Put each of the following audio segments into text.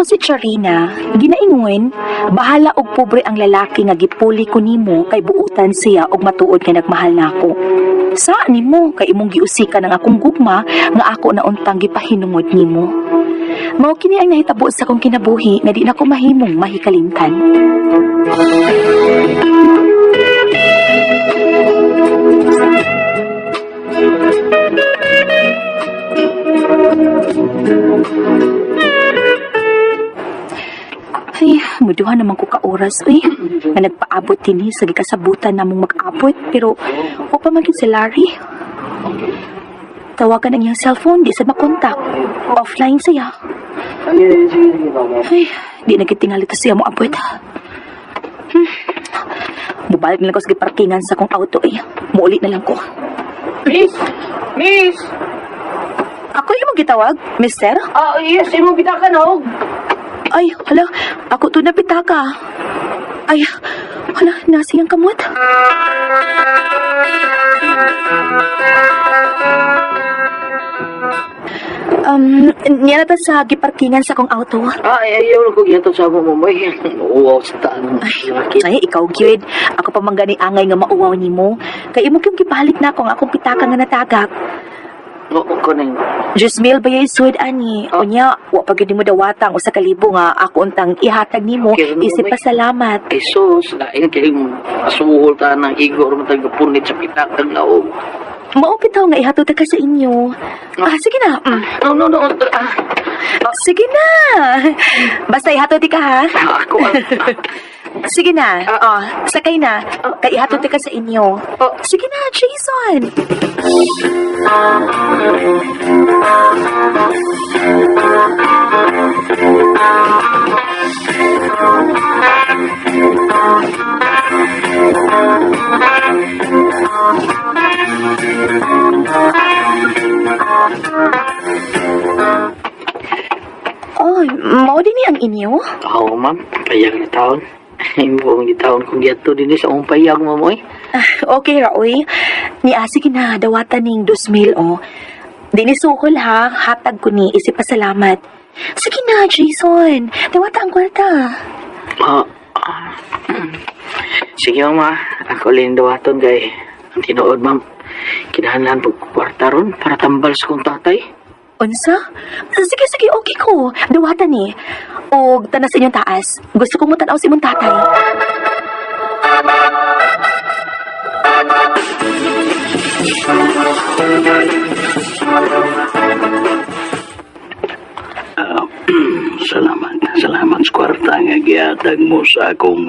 Nako si Charina, ginaingon, bahala og pobre ang lalaki nga gipuli ko nimo kay buutan siya og matuod nga nagmahal nako. Sa nimo kay imong giusikan ang akong gugma nga ako na untang gipahinungod nimo. Mao kini ang nahitabo sa akong kinabuhi nga di nako mahimong mahikalimtan. Ay, muduha naman ko ka oras, uy. Nga nagpaabot dinhi sa gikasabutan namong mag-abot, pero wa pa man gyud si Larry. Tawagan ang iyang cellphone, di sa makontak. Offline siya. Ay, di na gitingali to siya moabot. Mubalik na lang ko sa giparkingan sa akong auto, eh. Muuli na lang ko. Miss! Miss! Ako yung gitawag, mister? Ah, yes, imong pitaka no. Ay, hala, ako to na pitaka. Ay, hala, nasa iyang kamot. Niya na ta sa giparkingan sa akong auto. Ah, ay, ayaw lang ko gihatod sa amo mo, may. Uwaw sa taan. Ay, ikaw gyud. Ako pa man gani angay nga mauwaw nimo. Kay imo kyung gibalik na ako ang akong pitaka nga natagak. Oo, ko na yun. Jusmil ba yung sud ani? Unya, wa pa gyud nimo dawatang usa ka libo nga ako untang ihatag nimo Okay, ano isip ba? pasalamat. Ay, sus, lain kayong asuhol ta ng igor mo tayo punit sa pitaka nga, oh. Mao bitaw nga ihatod ka sa inyo. Ah, sige na. No, no, no. Ah, Sige na. Basta ihatod ka ha. ah, ako, ah. Sige na. Oh, sakay na. Kay ihatod ka sa inyo. Oh. Sige na, Jason. Oh, mao din ni ang inyo? Oo, ma'am. Payag na taon. Imo ang gitaon kong giadto dinhi sa akong payag, ma'am, oy. Ah, okay ra, oy. Ni sige na, dawatan ning 2,000, oh. Di ni sukol, ha. Hatag ko ni, isip pasalamat. Sige na, Jason. Dawata ang kwarta. Ah, ah. Sige, ma'am, ah. Ako lang dawaton kay ang tinuod, ma'am. Kinahanglan pag kwarta ron para tambal sa kong tatay. Unsa? Sige, sige, okay ko. Dawatan ni. Og tanas inyong taas. Gusto ko mo tanaw si imong tatay. Salamat. Salamat sa kwarta nga gihatag mo sa akong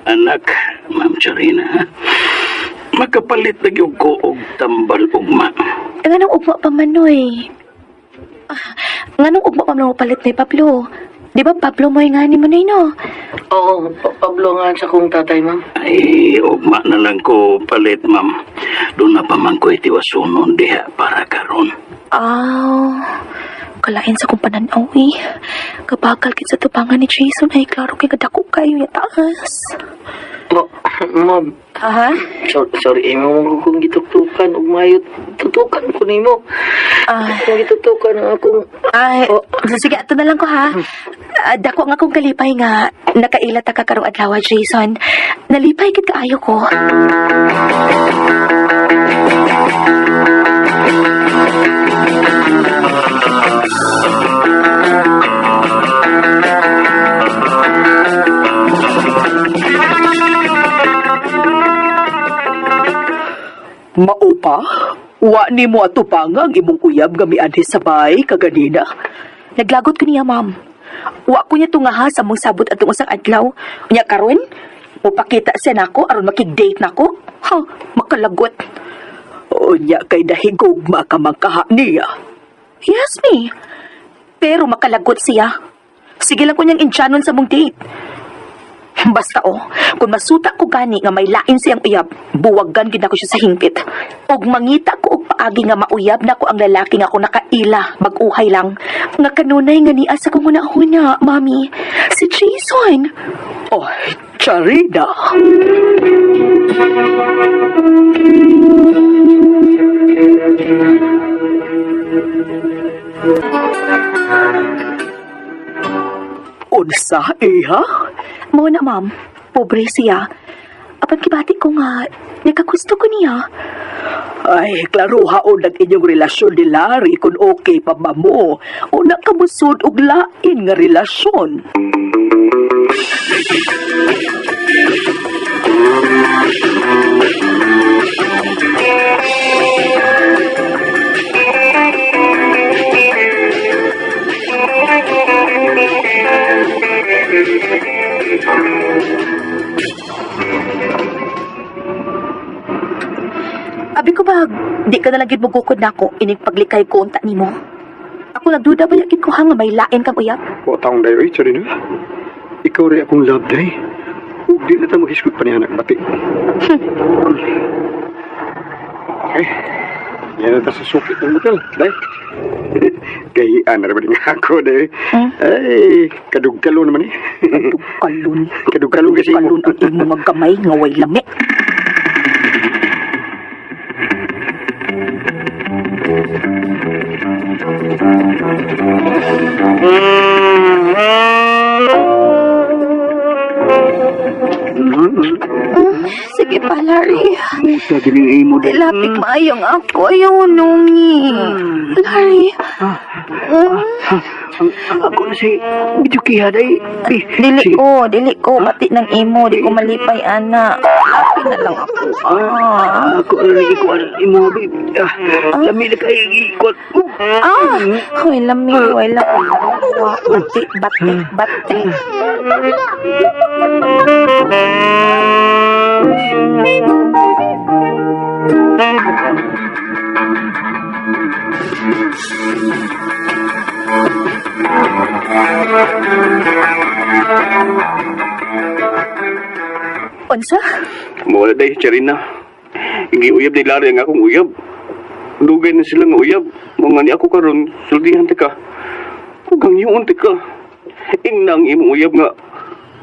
anak, Ma'am Charina. Ha? Makapalit na gyud ko og tambal ugma. Eh, nganong ugma pa man, oy? Ah, nganong ugma pa man mo palit ni Pablo? Di ba Pablo mo nga ni Manoy, no? Oo, Pablo nga sa kong tatay, ma'am. Ay, ugma na lang ko palit, ma'am. Doon na pa man ko itiwasunon diha para karon. Aw, kalain sa kong pananaw eh. Kabagal kit sa tubangan ni Jason ay klaro kay kadako kayo niya taas. Oh, ma'am, Aha? sorry, sorry, imo mo kong gituktukan ug mayo tutukan ko nimo. Ah. Kung gitutukan ang akong Ay, Oh. sige, ato na lang ko ha. Ah, dako nga kong kalipay nga nakaila ta ka karong adlaw, Jason. Nalipay kit kaayo ko. Maupa, wa nimo atupang ang imong uyab nga mianhi sa bahay kaganina. Naglagot ko niya, ma'am. Wa ko niya tungaha sa mong sabot atong usang adlaw. Unya karon, mupakita siya nako aron makig-date nako. Ha, makalagot. Unya kay nahigugma ka man kaha niya. Yes, me. Pero makalagot siya. Sige lang ko niyang intyanon sa mong date. Basta oh, kung masuta ko gani nga may lain siyang uyab, buwagan gid ako siya sa hingpit. Og mangita ko og paagi nga mauyab nako ang lalaki nga ako nakaila, mag-uhay lang. Nga kanunay nga niya sa kong huna-huna, mami. Si Jason. Ay, Charina. Unsa, iha? Mao na, ma'am. Pobre siya. Apan kibati ko nga, nakagusto ko niya. Ay, klaro haon ang inyong relasyon ni Larry kung okay pa ba mo. O nakamusod og lain nga relasyon. Abi ko ba, di ka na lang gid mugukod na ako, inig paglikay ko unta nimo. Ako nagduda ba gid ko ha nga may lain kang uyab? Wa taong day, oy, Charina. Ikaw rin akong love day. Ug di na ta maghisgot pa ni anak bati. Okay. Yan na ta sa sukit ng motel, day. Kahian na rin nga ako, day. Ay, kadugkalo naman eh. Kalun. Kadugkalon kasi mo. Kalun ang imong mga gamay nga way lami. Sige pa, Larry. Muta din imo day. Lapik maayong ako. Ayaw nungi. Larry. Ako na si medyo kiha day. Eh, Dili ko, dili ko. Pati ng imo, di ko malipay, ana. Lapik na lang ako. Ah. Ako na rin ikuan imo babe. Ah, lami na kay ikuan. Ah! Hoy, lami, hoy, lami. Wa, bati, bati, bati. Unsa? Mawala day, Charina. Giuyab ni Larry ang akong uyab. Dugay na sila nga uyab. Mga ni ako karon, suldihan ta ka. Ug ang yun ta ka. Ingna ang imong uyab nga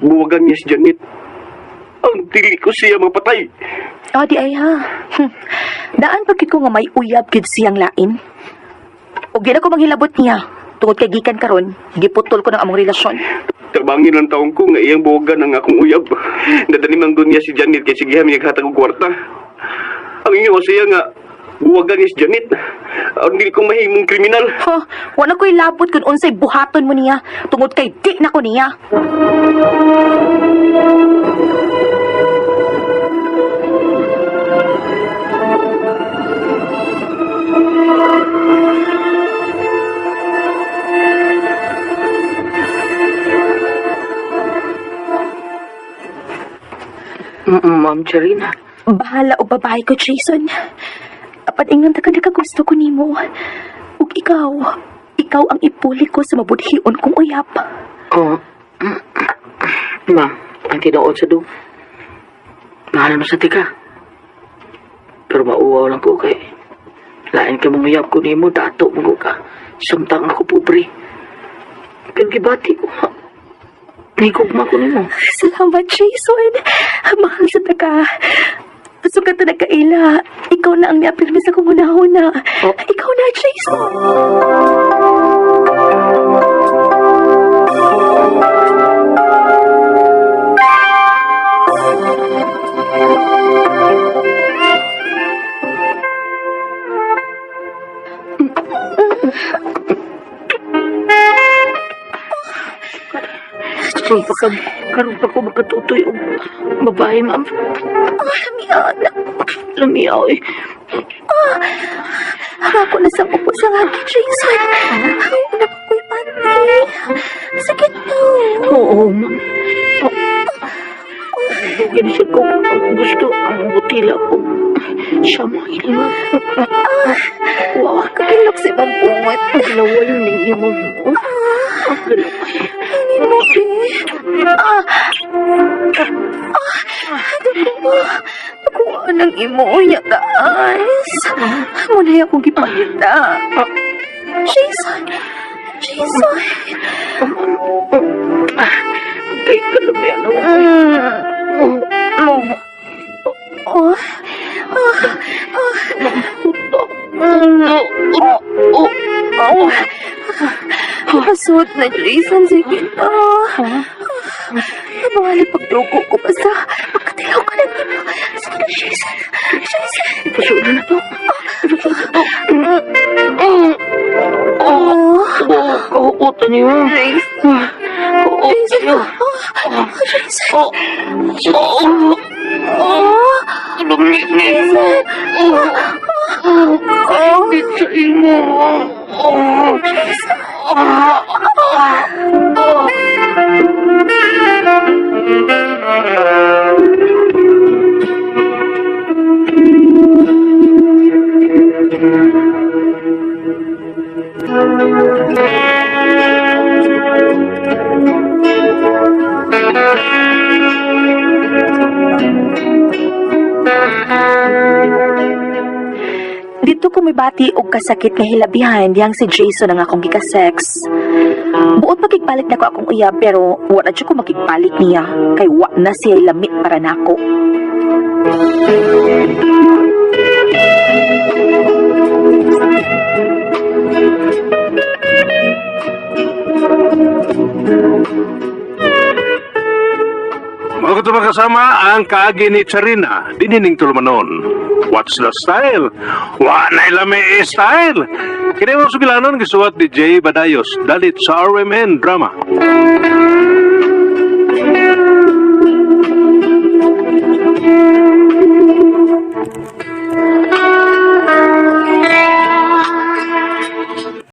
buwagan niya si Janet. Ang dili ko siya mapatay. Oh, di ay ha. Daan pagkit ko nga may uyab gid siyang lain. Ug di na ko manghilabot niya. Tungod kay gikan karon, giputol ko ng among relasyon. Tabangin lang taong ko nga iyang buwagan ang akong uyab. Nadani man gud niya si Janet kay sige niya hatag og kwarta. Ang inyo siya nga buwagan niya si Janet. Ang dili ko mahimong kriminal. Ha, wala ko'y labot kung unsay buhaton mo niya tungod kay di na ko niya. Ma'am Charina. Bahala og babae ko, Jason. Apan ingon ta ka nakagusto ko nimo. Ug ikaw, ikaw ang ipuli ko sa mabudhion kong uyab. Oh. Ma'am, ang tinuod sa do. Mahal mo sa tika. Pero mauwaw lang ko kay lain ka manguyab ko nimo, dato mo ko ka. Samtang ako pobre. Pero gibati ko ha. Nigugma ko nimo. Salamat, Jason. Mahal sa taka. Sukat na nagkaila. Ikaw na ang miapirmi sa kong una-una. Oh. Ikaw na, Jason. Karon pa ka, karon pa ko makatutoy og babae, ma'am. Lamian. Lamiaw eh. Ako na sa upo sa lagi, Jason. Ay, anak ko'y panty. Sakit to. Oo, ma'am. Oh. Dugin siya ko gusto ang butila ko. Siya mo ma'am. Wow, Kakilok si Mampungot. Laway ninyo mo. Ang galaway. Hindi mo, eh. Ah! Ah! Naku, nakuha ng imo, ya taas. Muna akong gipangita. Jason! Jason! Kay kalamian ako. Mm. Oh. Ah. Ah. Mm. Oh, Oh. Pasot na, Jason. Sige na. Mawali pagdugo ko basta. Magkatilaw ka lang nimo. Sige na, Jason. Jason. Ipasuod na to. Ipasuod na to. Oh, Oh, kahukutan niyo. Jason. Oo, Jason. niyo. Oh, Jason. Oh, oh, Oh, lumit niyo. Oh, oh. kainit sa imo. Oh, ah, ah, ah. Dito ko mibati og kasakit nga hilabihan diyang si Jason ang akong gika-sex. Buot makigpalit nako akong uyab pero wa na jud ko makigpalit niya kay wa na siya lamit para nako. Mga ito kasama ang kaagi ni Charina, dinining tulumanon. What's the style? Wa na lami style! Kini mo sugilanon gisuwat ni Jay Badayos, dalit sa RMN Drama.